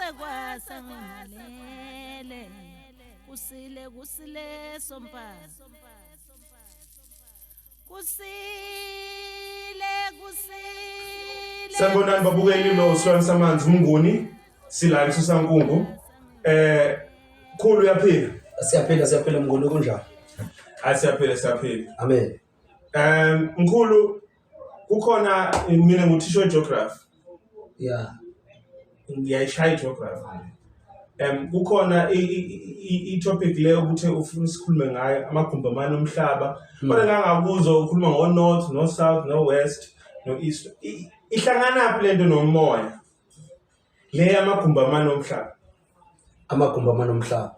Kwaze kwasa ngilalele. Kusile kusile sompa. Kusile kusile. Sanibonani babukeli lo uSilwane Samanzi Mnguni sila eSusankungu. Khulu uyaphila? Siyaphila, siyaphila Mnguni, kunjani? Hayi, siyaphila, siyaphila. Amen. Mkhulu, kukhona mina nguthisha we-geography. Ngiyayishaya i-geography. Kukhona i-topic le ukuthi ufuna sikhulume ngayo, amagumbi amane omhlaba. Kodwa ngangakuzwa ukhuluma ngo-north, no-south, no-west, no-east. Ihlanganaphi lento nomoya? Le amagumbi amane omhlaba. Amagumbi amane omhlaba.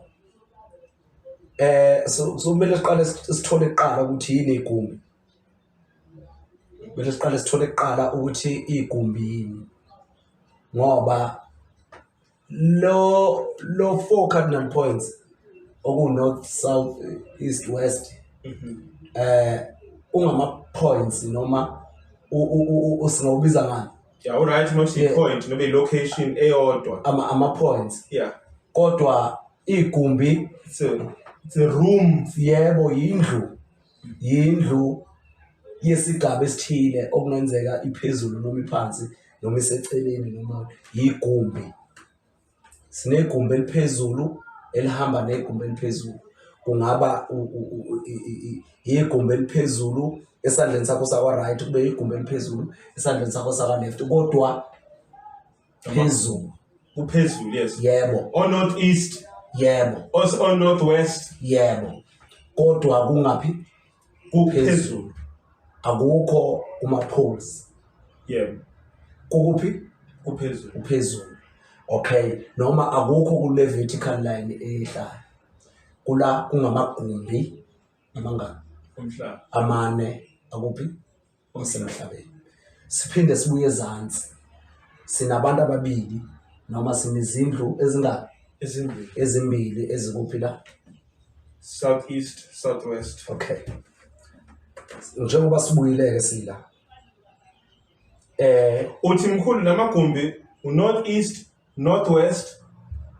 So kumele siqale sithole kuqala ukuthi yini igumbi. Kumele siqale sithole kuqala ukuthi igumbi yini. Ngoba lo four cardinal points oku north, south, east, west ungama points noma usingawubiza ngani? Yeah, all right, not i-point noma i-location eyodwa. Ama points. Kodwa igumbi It's a room. Yebo, yindlu. Yindlu yesigaba esithile okungenzeka iphezulu noma iphansi noma iseceleni noma yigumbi. Sinegumbi eliphezulu elihamba negumbi eliphezulu. Kungaba igumbi eliphezulu esandleni sakho sakwa right, kube igumbi eliphezulu esandleni sakho sakwa left, kodwa phezulu. Kuphezulu, yes. Yebo. O north east. Yebo. O north west. Yebo. Kodwa kungaphi? Kuphezulu. Akukho kuma poles. Yebo. Kukuphi? Kuphezulu. Kuphezulu. Okay, noma akukho kule vertical line eyehlayo. Kula kungamagumbi amangaki? Umhlaba. Amane akuphi? Osemhlabeni. Siphinde sibuye ezansi. Sinabantu ababili noma sinezindlu ezingaki? Ezimbili. Ezimbili ezikuphi la? South east, south west. Okay. Njengoba sibuyileke sila. Uthi mkhulu namagumbi u-north east, north west,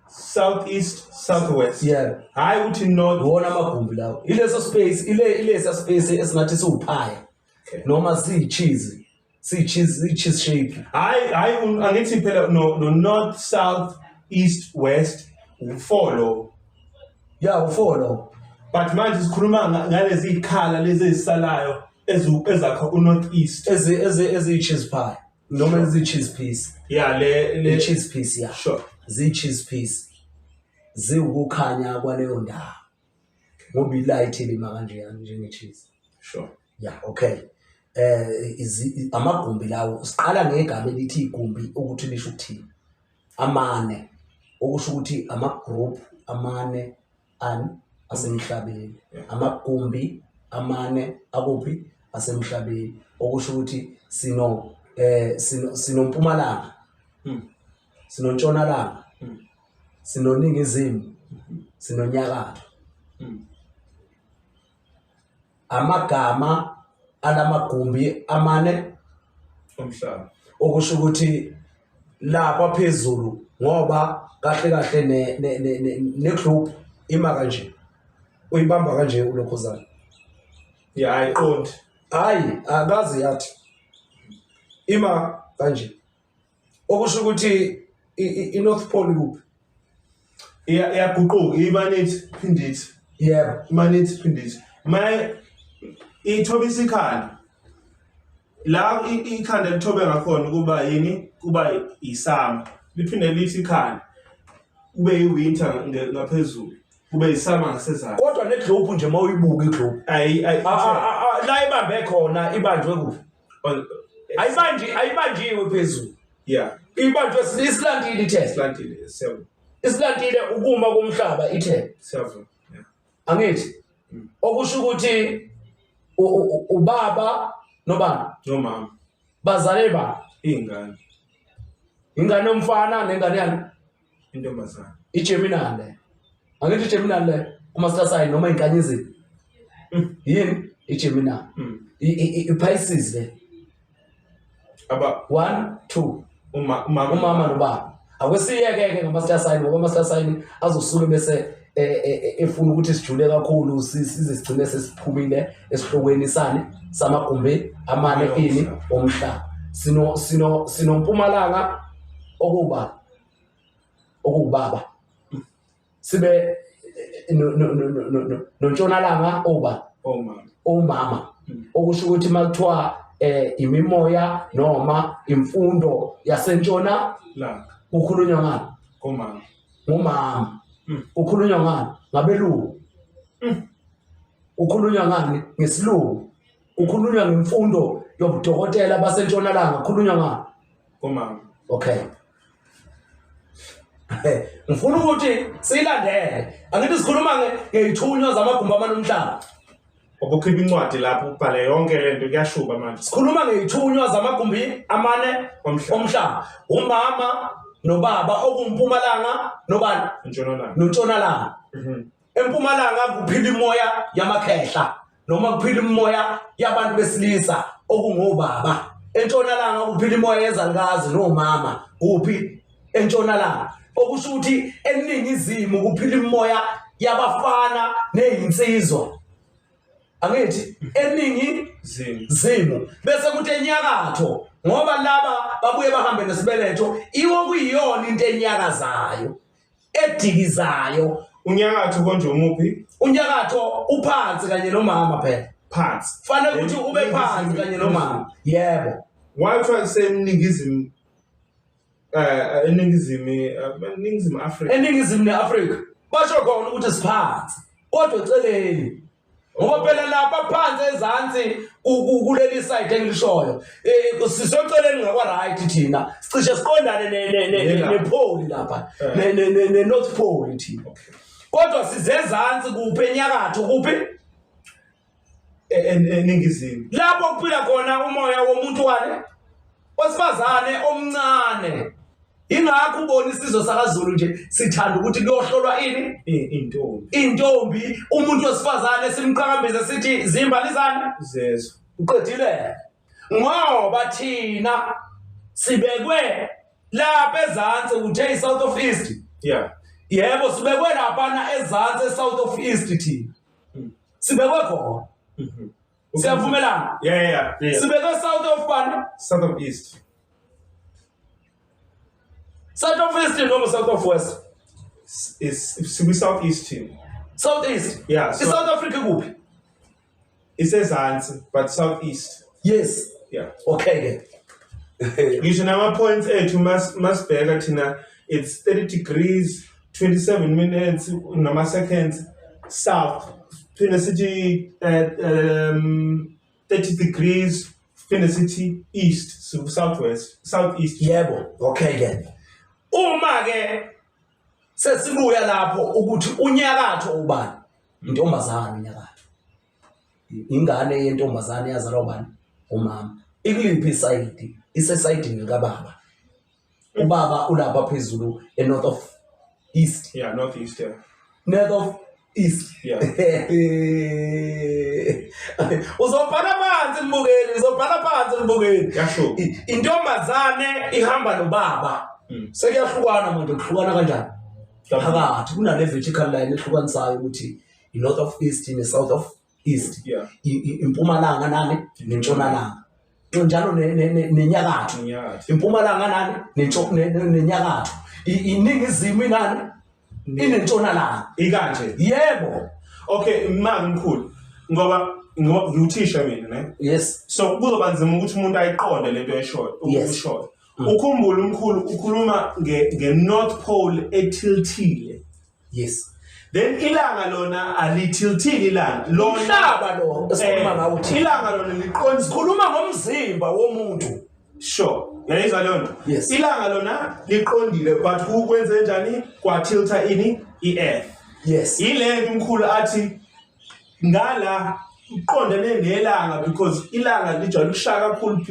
south east, south west. Yeah. Hayi uthi north. Wona amagumbi lawo. Ileso space, ilesa space esingathi siwuphaya. Okay. Noma siyi cheese. Siyi cheese, siyi cheese shape. Hayi, hayi, angithi phela no north, south, east, west u4 lo. Yeah, u4 lo. But manje sikhuluma ngalezi ikhala lezi ezisalayo ezakha u-north east. Ezi cheese pie. Noma ezi cheese piece. Yeah, le I cheese piece, yeah. Sure. Zi cheese piece. Ziwukukhanya kwaleyo ndawo. Ngoba i-light ilima kanje yani njenge cheese. Sure. Yeah, okay. Amagumbi lawo siqala ngegama elithi igumbi ukuthi lisho ukuthini. Amane okusho ukuthi ama group amane an asemhlabeni. Amagumbi amane akuphi? Asemhlabeni. Okusho ukuthi sino Mpumalanga. Sinontshonalanga. Sinoningizimu. Sinonyakatho. Amagama alamagumbi amane omhlaba. Okusho ukuthi lapha phezulu ngoba kahle kahle ne group ima kanje. Uyibamba kanje ulokhuzana. Yeah, ayiqondi. Hayi, akazi yathi. Ima kanje. Okusho ukuthi i-North Pole kuphi? Iyaguquka, imanithi phindithi. Yebo. Imanithi phindithi. Maye ithobisa ikhanda. La ikhanda lithobe ngakhona kuba yini? Kuba isama. Liphinde lithi ikhanda. Kube i-winter ngaphezulu. Kube isama ngasezantsi. Kodwa ne globe nje mawuyibuka iglobe. Ayi, ayi, La ibambe khona ibanjwe kuphi? Ayibanjiwe phezulu. Yeah. Ibanjwe islantile ithe. Islantile, siyabona. Islantile ukuma komhlaba ithe. Siyavuma. Yeah. Angithi? Okusho ukuthi ubaba nobani? Nomama. Bazale ba? Ingane. Ingane yomfana nengane yani? Intombazana. IGemini le. Angithi iGemini le uma sithatha noma inkanyezi. Yini iGemini? IPisces le. Aba 1 2 umama umama nobaba. Akwesiyeke-ke ngama-star sign, ngoba ama-star sign azosuke bese efuna ukuthi sijule kakhulu, size sigcine sesiphumile esihlokweni sani samagumbi amane ini omhlaba. Sinompumalanga okuba okuwubaba, sibe nontshonalanga oba omama, okusho ukuthi makuthiwa imimoya noma imfundo yasentshona kukhulunywa ngani? Ngomama. Ngomama. Kukhulunywa ngani? Ngabelungu. Kukhulunywa ngani? Ngesilungu. Kukhulunywa ngemfundo yobudokotela basentshonalanga, kukhulunywa ngani? Ngomama. Okay. Ngifuna ukuthi siyilandele. Angithi sikhuluma ngey'thunywa zamagumbi amane omhlaba. Ukukhipha incwadi lapho ubhale yonke lento kuyashuba manje. Sikhuluma ngey'thunywa zamagumbi amane omhlaba. Umama nobaba, okumpumalanga nobani? Ntshonalanga. Nontshonalanga. Empumalanga kuphila imoya yamakhehla noma kuphila imoya yabantu besilisa okungobaba. Entshonalanga kuphila imoya yezalukazi nomama. Kuphi? Entshonalanga. Okusho ukuthi eningizimu kuphila imoya yabafana nezinsizwa. Angithi eningizimu bese kuthi enyakatho, ngoba laba babuye bahambe nesibeletho, iwo kuyiyona into enyakazayo edikizayo. Unyakatho konje umuphi? Unyakatho uphansi kanye nomama phela. Phansi. Fanele ukuthi ube phansi kanye nomama. Yebo. Why kuthiwa seningizimu eningizimu Afrika? Eningizimu neAfrika. Basho khona ukuthi siphansi. Kodwa eceleni. Ngoba phela lapha phansi ezansi kuleli side engilishoyo, sisoceleni ngakwa right thina, sicishe siqondane ne pole lapha, ne North Pole thina. Kodwa sizezansi kuphi? Enyakatho kuphi? Eningizimu. Lapho kuphila khona umoya womuntu wale wesifazane omncane. Ingakho ubona isizwe sakaZulu nje sithanda ukuthi kuyohlolwa ini? Intombi. Intombi, umuntu wesifazane simqhakambise sithi zimbalizane zezo. Uqedile. Ngoba thina sibekwe lapha ezansi, uthe i-South of East. Yeah. Yebo, sibekwe lapha ezansi e-South of East thina. Sibekwe khona. Siyavumelana? Yeah. Sibekwe South of bani? South of East. South of East noma South of West? Is sikwi South East team. South East. Yeah. So, i-South Africa kuphi? Isezansi but South East. Yes. Yeah. Okay ke. Ngisho nama points ethu masibheka thina, it's 30 degrees 27 minutes nama seconds south. Phinde sithi 30 degrees, phinde sithi east, so southwest, southeast. Yebo, okay ke. Uma ke sesibuya lapho ukuthi unyakatho ubani? Intombazane unyakatho. Ingane yentombazane yazalwa ubani? Umama. Ikuliphi isayidi? Isesayidini likababa. Ubaba ulapha phezulu e-north of east. Yeah, north east, yeah. North of east. Yeah. Uzobhala phansi mbukeli, uzobhala phansi mbukeli. Yasho. Intombazane ihamba nobaba. Sekuyahlukana manje, kuhlukana kanjani? Phakathi kunale vertical line ehlukanisayo ukuthi i-north of east ne-south of east. Yeah. Impumalanga nani nentshonalanga. Njalo nenyakatho. Nenyakatho. Impumalanga nani nenyakatho. Iningizimu inani inentshonalanga. Ikanje. Yebo. Okay, manje mkhulu, ngoba ngiwuthisha mina, ne? Yes. So kuzoba nzima ukuthi umuntu ayiqonde lento eshoyo, Yes. ukushoyo. Ukhumbule umkhulu ukhuluma nge North Pole etiltile. Yes. Then ilanga lona alithilthile ilanga. Lona Umhlaba lo esikhuluma ngawo thina. Ilanga lona liqonda. Sikhuluma ngomzimba womuntu. Sure. Uyayizwa leyo nto? Yes. Ilanga lona liqondile but kukwenze njani? Kwatilta ini i-earth. Yes. Ile nto umkhulu athi ngala uqondene nelanga because ilanga lijwayele ukushaya kakhulu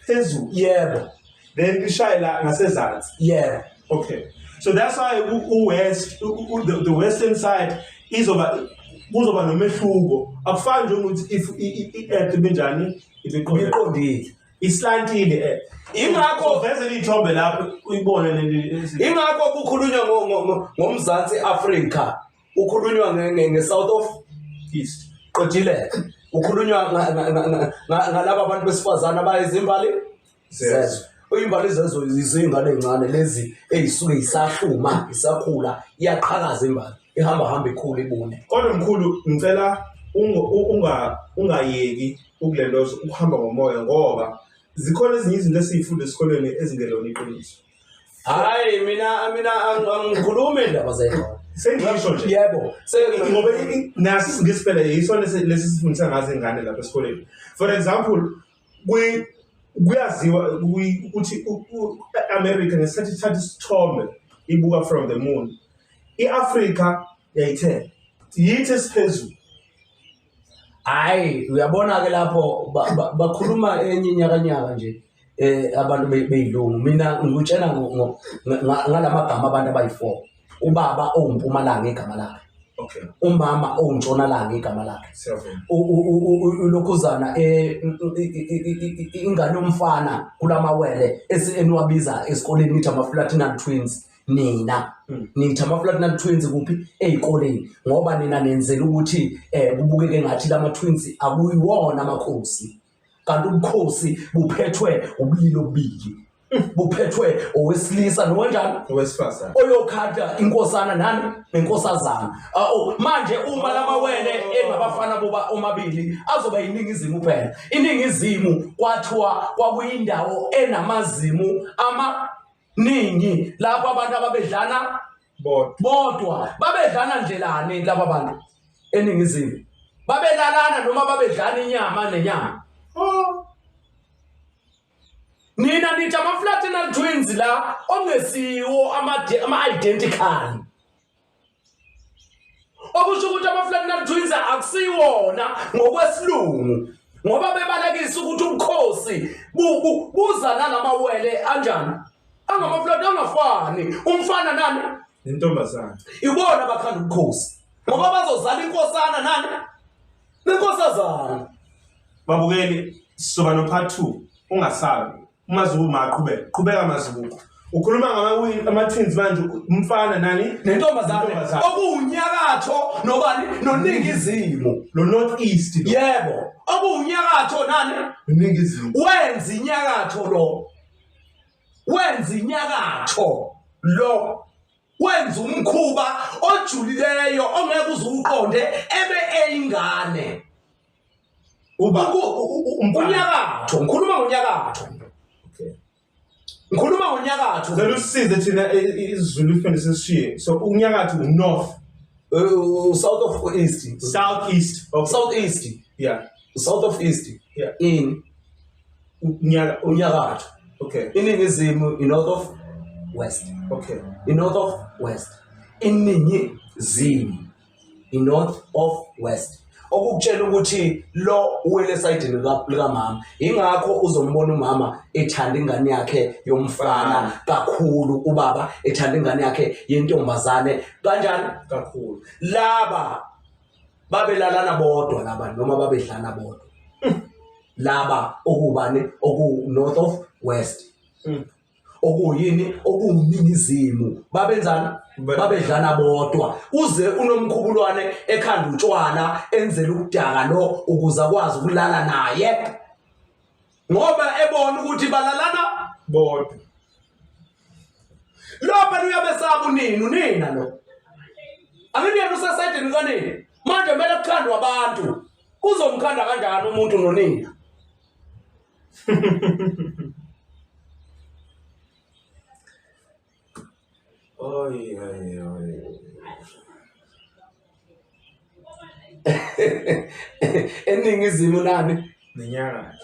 phezulu. Yebo. Then lishaye la ngasezansi. Yebo. Okay. So that's why u-west the western side izoba kuzoba nomehluko. Akufani njengokuthi if i-earth ibinjani ibiqondile. Ibiqondile. Islantile eh. Ingakho vezela iy'thombe lapho uyibone leli Ingakho kukhulunywa ngoMzansi Afrika, kukhulunywa nge-South of East. Qedile. Kukhulunywa ngalaba bantu besifazane abayizimbali zezwe. Imbali zezwe izingane ezincane lezi eyisuke isahluma, isakhula, iyaqhakaza imbali. Ihamba hamba ikhula ibune. Kodwa mkhulu ngicela ungayeki ukulentozo ukuhamba ngomoya ngoba zikhona ezinye izinto esiyifunda esikolweni ezingelona iqiniso. Hayi mina angikhulumi indaba zey'kole. Sengisho nje. Yebo. Ngoba naso isiNgisi phela yisona lesi sifundisa ngazo iy'ngane lapha esikoleni. For example, kuyaziwa ukuthi i-America ngesikhathi ithatha isithombe ibuka from the moon, i-Afrika yayithela. Yithi esiphezulu. Hayi, uyabona-ke lapho bakhuluma enye inyakanyaka nje abantu beyilungu. Mina ngikutshela ngalamagama abantu abayi-4. Ubaba owumpumalanga igama lakhe. Okay. Umama owuntshonalanga igama lakhe. Siyavuma. Ulokhuzana ingane yomfana kulamawele eniwabiza esikoleni nithi ama-Platinum Twins. Nina nithi ama-Platinum Twins kuphi? Ey'koleni, ngoba nina nenzela ukuthi kubukeke ngathi lama twins akuyiwona amakhosi, kanti ubukhosi buphethwe ubulili obubili, buphethwe owesilisa nowenjani? Owesifazane. Oyokhanda inkosana nani nenkosazana. Manje uma lamawele engabafana boba omabili azoba iningizimu phela. Iningizimu kwathiwa kwakuyindawo enamazimu amaningi lapho abantu ababedlana bodwa. Babedlana ndlelani laba bantu eningizimu? Babelalana noma babedlana inyama nenyama? Nina nithi ama-Platinum Twins la ongesiwo ama-identical. Okusho ukuthi ama-Platinum Twins akusiwona ngokwesilungu, ngoba bebalekisa ukuthi ubukhosi buza nalamawele anjani? Angama-Platinum angafani. Umfana nani? Nentombazana. Ibona abakhanda ubukhosi. Ngoba bazozala inkosana nani? Nenkosazana. Babukeli, sizoba no part 2. Ungasabi. UMazibuko maqhubeka. Qhubeka Mazibuko. Ukhuluma ngama-twins manje, umfana nani? Nentombazane. Nentombazane. Okuwunyakatho nobani? Noningizimu. Lo North East lo. Yebo. Okuwunyakatho nani? Noningizimu. Wenza inyakatho lo. Wenza inyakatho lo. Wenza umkhuba ojulileyo ongeke uze uwuqonde ebe eyingane. Uba unyakatho, ngikhuluma ngonyakatho. Okay. Ngikhuluma ngonyakatho. Cela usisize thina isiZulu siphinde sisishiye. So unyakatho u-north. South of east. South east. Okay. South east. Yeah. South of east. Yeah. In unyakatho. Okay. Iningizimu i north of west. Okay. I north of west. Iningizimu i north of west. Okukutshela ukuthi lo uwele esayidini likamama. Ingakho uzombona umama ethanda ingane yakhe yomfana kakhulu, ubaba ethanda ingane yakhe yentombazane kanjani? Kakhulu. Laba babelalana bodwa laba noma babedlana bodwa. Laba okubani? Oku north of west. Okuyini? Okuwuningizimu. Babenzani? Babedlana bodwa. Uze unomkhubulwane ekhanda utshwala enzela ukudaka lo ukuze akwazi ukulala naye. Ngoba ebona ukuthi balalana bodwa. Lo phela uyabesaba unini, unina lo. Angithi yena usesayidini kanini? Manje kumele kukhandwe abantu. Uzomkhanda kanjani umuntu nonina? Oy, oy, oy. Eningizimu nani? Nenyakatho.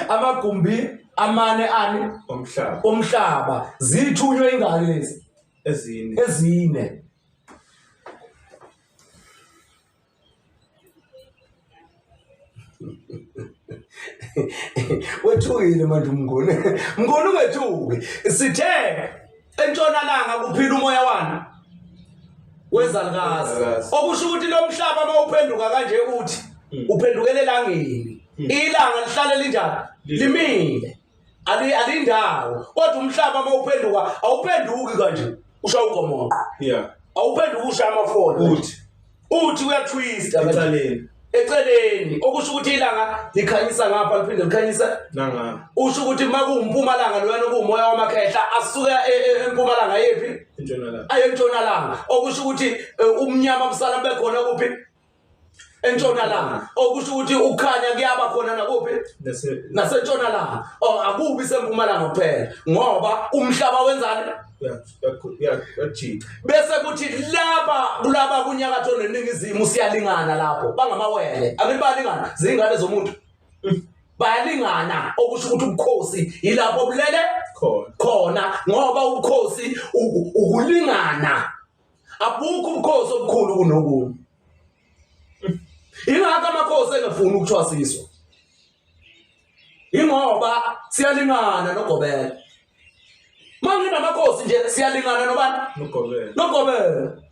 Amagumbi amane ani? Omhlaba. Omhlaba. Zithunywe ingane lezi? Ezine. Ezine. Wethukile manje uMnguni. Mnguni ungethuki. Sithe entshonalanga kuphila umoya wani? Wezalukazi. Wezalukazi. Okusho ukuthi lo mhlaba mawuphenduka kanje uthi uphendukele elangeni. Ilanga lihlale linjani? Limile. Ali alindawo. Kodwa umhlaba uma uphenduka awuphenduki kanje. Ushaya ugomoqo. Yeah. Awuphenduki ushaya amafoni. Uthi Uthi uyatwista kanje. eceleni Eceleni okusho ukuthi ilanga likhanyisa ngapha liphinde likhanyisa nanga usho ukuthi makuwumpumalanga loyana okuwumoya wamakhehla asuka empumalanga yephi entshonalanga. aye entshonalanga okusho ukuthi umnyama busala bekhona kuphi entshonalanga okusho ukuthi ukukhanya kuyaba khona nakuphi Nase nasentshonalanga oh akubi sempumalanga kuphela ngoba umhlaba wenzani uyajika. Bese kuthi laba kulaba kunyakatho neningizimu siyalingana lapho bangamawele angithi bayalingana zingane zomuntu bayalingana okusho ukuthi ubukhosi yilapho bulele Khona. Khona ngoba ubukhosi ukulingana abukho ubukhosi obukhulu kunokunye ingakho amakhosi engafuni ukuthwasiswa ingoba siyalingana nogobela manginamakhosi nje siyalingana nobani Nogobela. Nogobela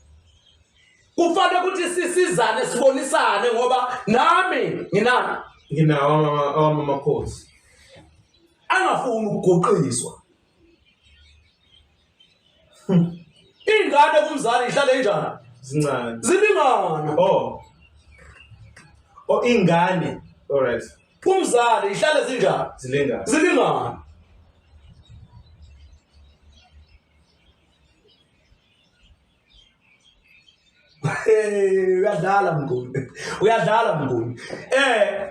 kufanele ukuthi sisizane sibonisane ngoba nami nginani Nginawo awami amakhosi. Angafuni ukuguqiswa ingane kumzali ihlale injani Zincane. Zilingana. Oh. Oh ingane. All right. Kumzali ihlale zinjani? Zilingana. Zilingana. Hey, uyadlala mnguni. Uyadlala mnguni.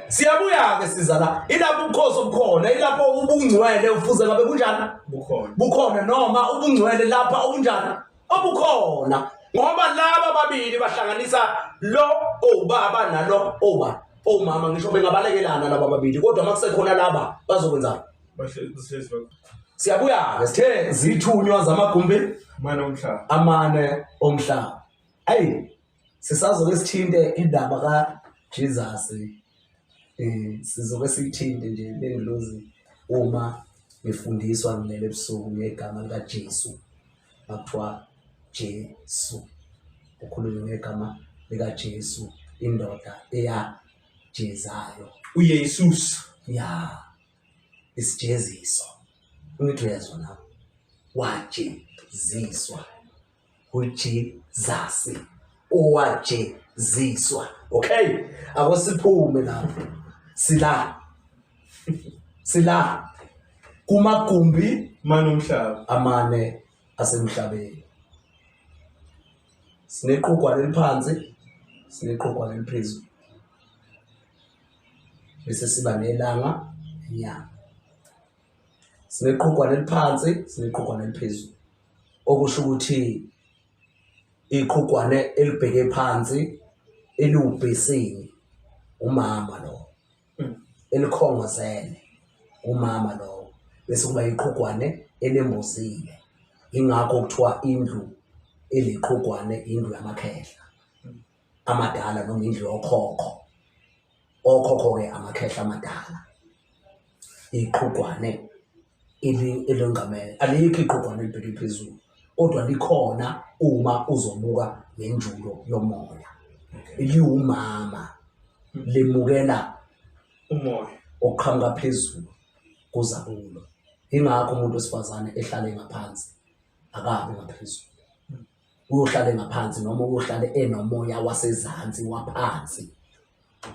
Siyabuya ke siza la. Ilapho ubukhosi obukhona, ilapho ubungcwele ufuze ngabe kunjani? Bukhona. Bukhona noma ubungcwele lapha obunjani? Obukhona. Ngoba laba babili bahlanganisa lo owubaba nalo owuba omama ngisho bengabalekelana laba babili kodwa makusekhona laba bazokwenzani? Bahlezi bakho. Siyabuya ke sithe zithunywa zamagumbi Amane omhlaba. Amane omhlaba. Ayi sisazoke sithinte indaba kaJesus sizoke siyithinte nje lengilozi uma ngifundiswa ngilele ebusuku ngegama likaJesu makuthiwa Jesu ukhulunywe ngegama likaJesu indoda eyajezayo uYesus ya isijeziso ngithi uyezwa nawe wajeziswa uJesus owajeziswa. Okay, akusiphume lapho sila sila kumagumbi mane omhlaba amane asemhlabeni. Sineqhugwane eliphansi, sineqhugwane eliphezulu, bese siba nelanga nenyanga. Sineqhugwane eliphansi, sineqhugwane eliphezulu, okusho ukuthi iqhugwane elibheke phansi eliwubhesini umama lo, elikhongozele umama lo, bese kuba iqhugwane elembozile. Ingakho kuthiwa indlu eliqhugwane indlu yamakhehla amadala noma indlu yokhokho. Okhokho-ke amakhehla amadala. Iqhugwane elongamele alikho iqhugwane elibheke phezulu, kodwa likhona uma uzobuka ngenjulo yomoya. Liwumama lemukela umoya oqhamuka phezulu kuza kulo. Ingakho umuntu wesifazane ehlale ngaphansi akabi ngaphezulu, uyohlale ngaphansi noma uyohlale enomoya wasezansi waphansi,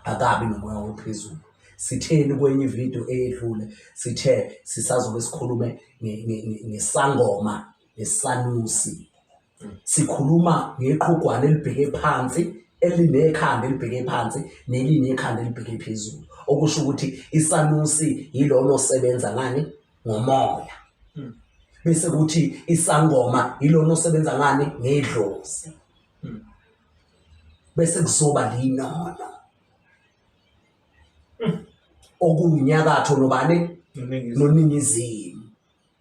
akabi nomoya ophezulu. Sitheni kwenye ividiyo eyedlule? Sithe sisazobe sikhulume ngesangoma nesanusi. Sikhuluma ngeqhugwane elibheke phansi elinekhanda elibheke phansi nelinekhanda elibheke phezulu, okusho ukuthi isanusi yilona osebenza ngani? Ngomoya. Bese kuthi isangoma yilona osebenza ngani? Ngedlozi. Bese kuzoba linono okuyinyakatho nobani? Noningizimu,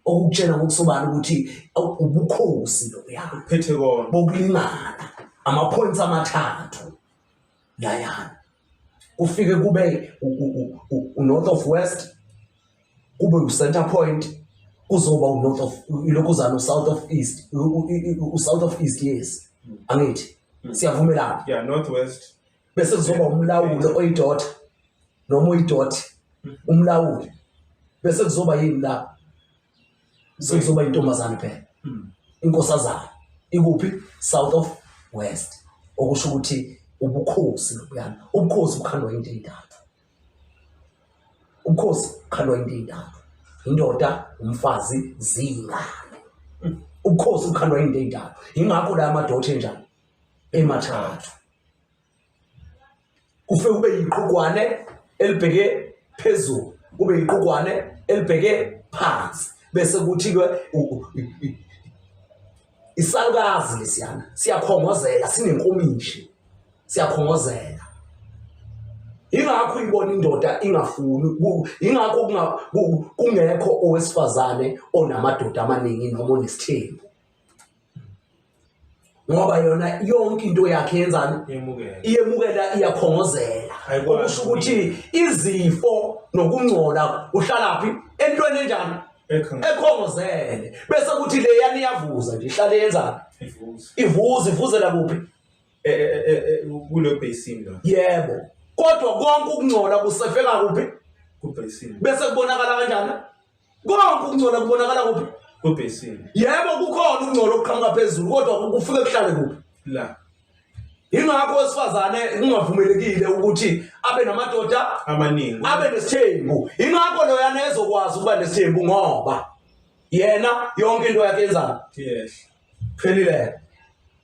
okukutshela ngokusobala ukuthi ubukhosi lobuya uphethe kona bokulingana ama-points amathathu layana. Kufike kube u-north of west, kube u-center point, kuzoba u-north of ilokhuzana u-south of east, u-south of east. Yes, angithi siyavumelana? Yeah, north west. Bese kuzoba umlawulo oyidota noma uyidot umlawuli bese kuzoba yini la sekuzoba intombazane phela inkosazana ikuphi south of west okusho ukuthi ubukhosi lobuyana ubukhosi bukhandwa into eyintathu ubukhosi bukhandwa into eyintathu indoda umfazi zingane ubukhosi bukhandwa into eyintathu ingakho la amadoda enjani emathathu Kufike kube yiqhugwane elibheke phezulu, kube yiqhugwane elibheke phansi bese kuthi-ke isalukazi lesiyana siyakhongozela sinenkomishi siyakhongozela ingakho uyibona indoda ingafuni ingakho kungekho owesifazane onamadoda amaningi noma onesithembu ngoba yona yonke into yakhe yenzani iyemukela iyakhongozela okusho ukuthi izifo nokungcola uhlalaphi entweni enjani ekhongozele bese kuthi leyani iyavuza nje ihlale yenzani ivuza ivuzela kuphi e, e, e, kulo basin lo yebo kodwa konke ukungcola kusefeka kuphi ku basin bese kubonakala kanjani Konke ukungcola kubonakala kuphi? Kubhesini. Yebo kukhona ukungcola okuqhamuka phezulu kodwa kufike kuhlale kuphi? La. Ingakho wesifazane kungavumelekile ukuthi abe namadoda amaningi, abe nesithembu. Ingakho loyana ezokwazi ukuba nesithembu ngoba yena yonke into yakhe yenzani? Yes. Phelile.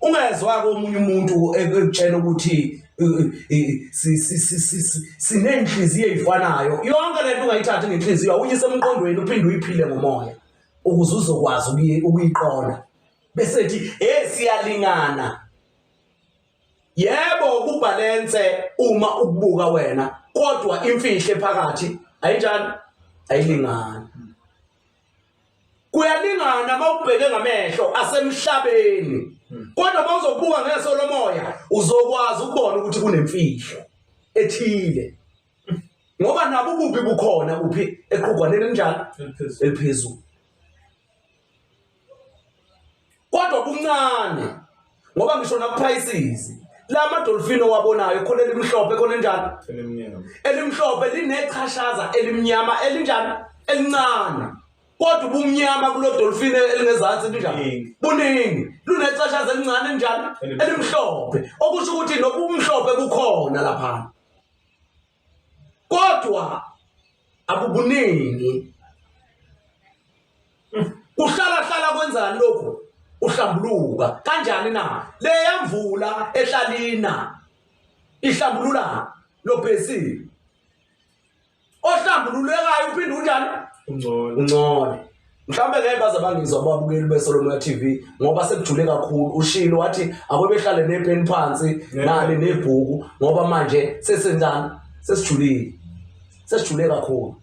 Ungezwa komunye umuntu ekutshela ukuthi sinenhliziyo ezifanayo. Yonke lento ungayithathi ngenhliziyo, awuyise emqondweni uphinde uyiphile ngomoya ukuze uzokwazi ukuyiqonda. Bese ethi, "Hey siyalingana." Yebo kubhalense uma ukubuka wena, kodwa imfihlo ephakathi ayinjani? Ayilingani. Kuyalingana uma ubheke ngamehlo asemhlabeni. Kodwa uma uzobuka ngeso lomoya uzokwazi ukubona ukuthi kunemfihlo ethile. Ngoba nabo ububi bukhona kuphi eqhugwaneni elinjani? Eliphezulu. Kodwa buncane ngoba ngisho nakuprices la madolfini owabonayo khona elimhlophe khona enjani elimhlophe linechashaza elimnyama elinjani elincane kodwa ubumnyama kulo dolfini elingezansi linjani buningi lunechashaza elincane elinjani elimhlophe okusho ukuthi nobumhlophe bukhona laphana kodwa akubuningi kuhlala hlala kwenzani lokhu uhlambuluka kanjani na leya mvula ehlalina ihlambulula lo bhesini ohlambululekayo uphinde unjani ungcole ungcole mhlawumbe ngeke baze bangizwa ababukeli beSolomoya TV ngoba sekujule kakhulu ushilo wathi akwebehlale nepeni phansi nani nebhuku ngoba manje sesenzani sesijulile sesijule kakhulu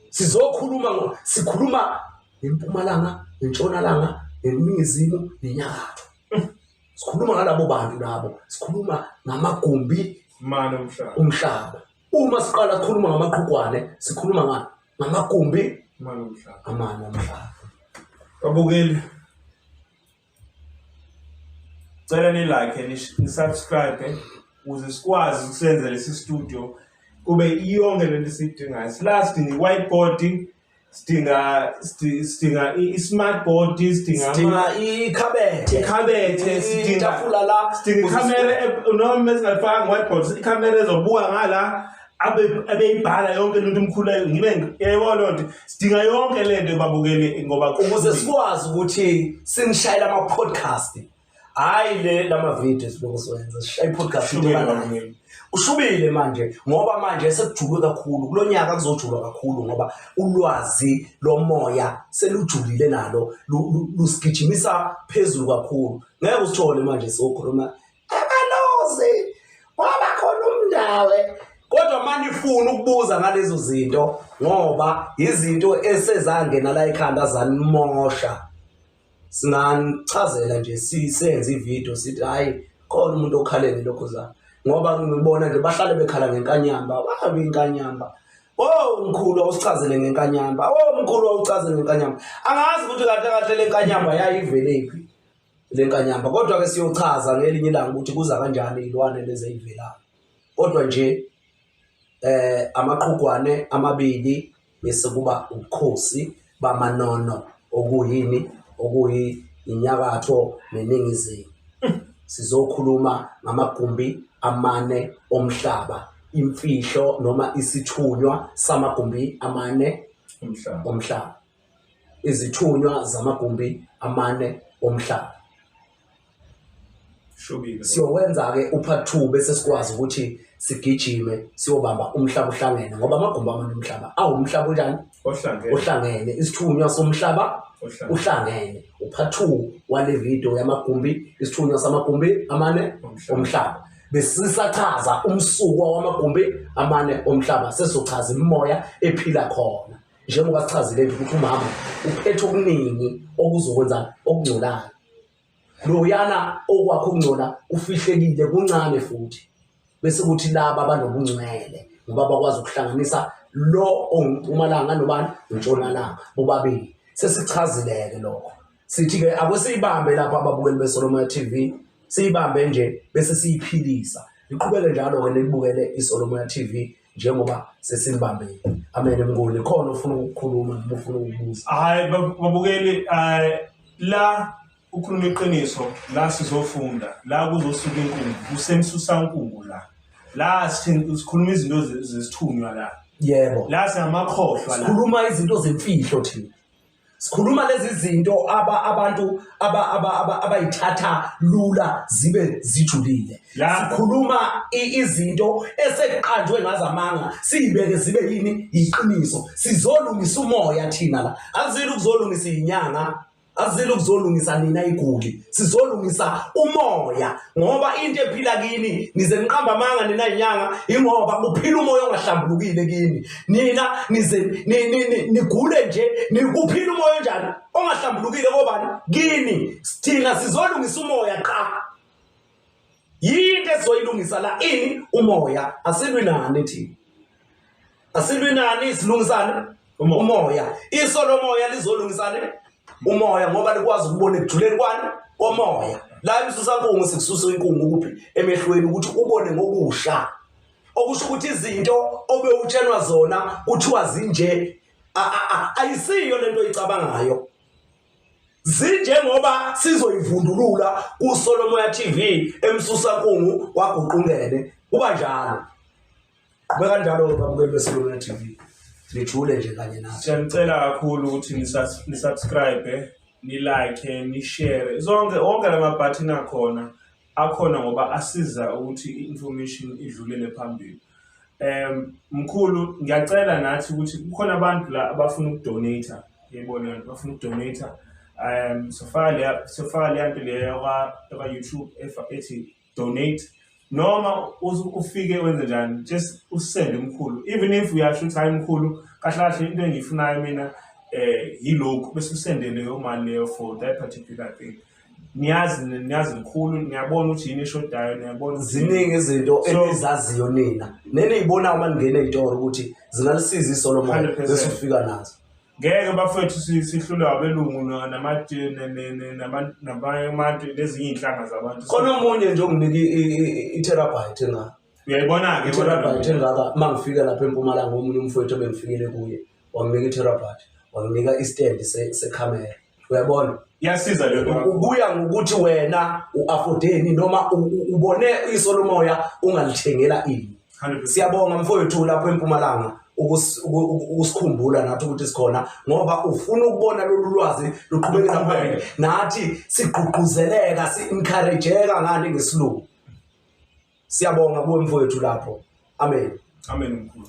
sizokhuluma sikhuluma ngempumalanga nentshonalanga neningizimu nenyakatho sikhuluma ngalabo bantu labo sikhuluma ngamagumbi mane umhlaba umhlaba uma siqala sikhuluma ngamaqhugwane sikhuluma ngani ngamagumbi mane umhlaba amane omhlaba babukeli cela ni like ni subscribe ukuze sikwazi ukusenza lesi studio kube iyonke lento esiyidingayo sila sidinga i-whiteboard sidinga sidinga i-smart board sidinga sidinga ikhabethe ikhabethe sidinga itafula la sidinga ikhamera noma esingayifaka whiteboard ikhamera ezobuka ngala abe abeyibhala yonke lento umkhulu ngibe yayibona loo nto sidinga yonke le nto babukeli ngoba ukuze sikwazi ukuthi sinishayele ama-podcast hhayi le lama-video silokhu siwenza sishaye i-podcast into Ushubile ebanayo. babukeli. ushubile manje ngoba manje sekujulwe kakhulu kulo nyaka kuzojulwa kakhulu ngoba ulwazi lomoya selujulile nalo lusigijimisa phezulu kakhulu ngeke usithole manje sokhuluma abalozi waba khona umndawe kodwa manifuna ukubuza ngalezo zinto ngoba izinto esezangena la ekhanda zanimosha singanichazela nje sisenze ivideo sithi hayi khona umuntu okhalele lokho za ngoba ngibona nje bahlale bekhala ngenkanyamba wabi inkanyamba Oh mkhulu awusichazele ngenkanyamba oh mkhulu awuchazele ngenkanyamba angazi ukuthi kahle kahle lenkanyamba yayivelephi lenkanyamba kodwa ke siyochaza ngelinye ilanga ukuthi kuza kanjani izilwane lezi ezivelayo kodwa nje Amaqhugwane amabili bese kuba ubukhosi bamanono okuyini okuyinyakatho neningizimu. Sizokhuluma ngamagumbi amane omhlaba, imfihlo noma isithunywa samagumbi amane omhlaba. Izithunywa zamagumbi amane omhlaba. Shubile. Siyowenza-ke u-part 2 bese sikwazi ukuthi sigijime siyobamba umhlaba uhlangene ngoba amagumbi amane omhlaba awumhlaba unjani? Ohlangene. Ohlangene. Isithunywa somhlaba Ohlangene. uhlangene. U-part 2 wale video yamagumbi, isithunywa samagumbi amane Omhlaba. omhlaba. Besisachaza umsuka wamagumbi amane omhlaba, sesizochaza imimoya ephila khona. Njengoba sichazile nje ukuthi umama uphethe okuningi okuzokwenza okungcolayo. Loyana okwakho ukungcola kufihlekile kuncane futhi. Bese kuthi laba abanobungcwele ngoba bakwazi ukuhlanganisa lo ongumpumalanga nobani ntshonalanga bobabili. Sesichazile-ke lokho. Sithi-ke ake siyibambe lapha ababukeli beSolomoya TV, siyibambe nje bese siyiphilisa. Niqhubeke njalo-ke nibukele iSolomoya TV njengoba sesinibambile. Amen Mnguni, khona ufuna ukukhuluma noma ufuna ukubuza? Hayi babukeli, la ukhuluma iqiniso, la sizofunda, la kuzosuka inkungu, kusemsusankungu la. La sikhuluma izinto zesithunywa la. Yebo. La singamakhohlwa la. Sikhuluma izinto zemfihlo thina. Sikhuluma lezi zinto abantu abayithatha lula zibe zijulile. Sikhuluma izinto esekuqanjwe ngazamanga siyibeke zibe yini iqiniso. Sizolungisa umoya thina la. Azile ukuzolungisa inyanga, azile ukuzolungisa nina iguli. Sizolungisa umoya ngoba into ephila kini nize niqamba amanga nina inyanga ingoba kuphila umoya ongahlambulukile kini. Nina nize nigule nje nikuphila umoya onjani ongahlambulukile kobani kini. Thina sizolungisa umoya qha. Yinto esizoyilungisa la ini umoya. Asilwi nani thina, asilwi nani, silungisane umoya. Iso lomoya lizolungisane umoya ngoba likwazi ukubona ekujuleni kwani komoya. La imsusankungu sikususa inkungu kuphi emehlweni ukuthi ubone ngokusha, okusho ukuthi izinto obewutshenwa zona kuthiwa zinje ayisiyo lento oyicabangayo. Zinjengoba sizoyivundulula kuSolomoya TV emsusankungu kwaguqungene kuba njalo. Qhubeka kanjalo babukeli beSolomoya TV, nijule nje kanye nathi. Siyanicela kakhulu ukuthi nisubscribe, nilike, nishare. Zonke wonke lama button akhona akhona ngoba asiza ukuthi i-information idlulele phambili. Mkhulu, ngiyacela nathi ukuthi kukhona abantu la abafuna ukudonate, yebo leyo nto bafuna ukudonate. Sofaka leya nto leyo ka YouTube ethi donate, noma ufike wenze njani, just usende mkhulu, even if uyasho ukuthi hayi mkhulu kahle kahle into engiyifunayo mina yilokhu, bese usende leyo mali leyo for that particular thing. Niyazi mkhulu, niyabona ukuthi yini eshodayo, niyabona ziningi izinto enizaziyo nina neniyibonayo uma ningena ey'tolo ukuthi zingalisiza iSolomoya 100%. bese ufika nazo. Ngeke bafethu sihlulwe abelungu nabantu nezinye iy'nhlanga zabantu. Khona omunye nje onginika i-terabyte engaka. Uyayibona-ke I-terabyte engaka uma ngifika lapha eMpumalanga, omunye umfowethu ebengifikele kuye wanginika i-terabyte, wanginika istendi sekhamera. Uyabona? Iyasiza leyo nto. Kuya ngokuthi wena u-affordeni noma ubone iso lomoya ungalithengela ini. 100%. Siyabonga mfowethu lapho eMpumalanga ukusikhumbula nathi ukuthi sikhona, ngoba ufuna ukubona lolu lwazi luqhubekela phambili. Nathi sigqugquzeleka, si-encourageka ngani ngesilungu. Siyabonga kuwe mfowethu lapho. Amen. Amen mkhulu.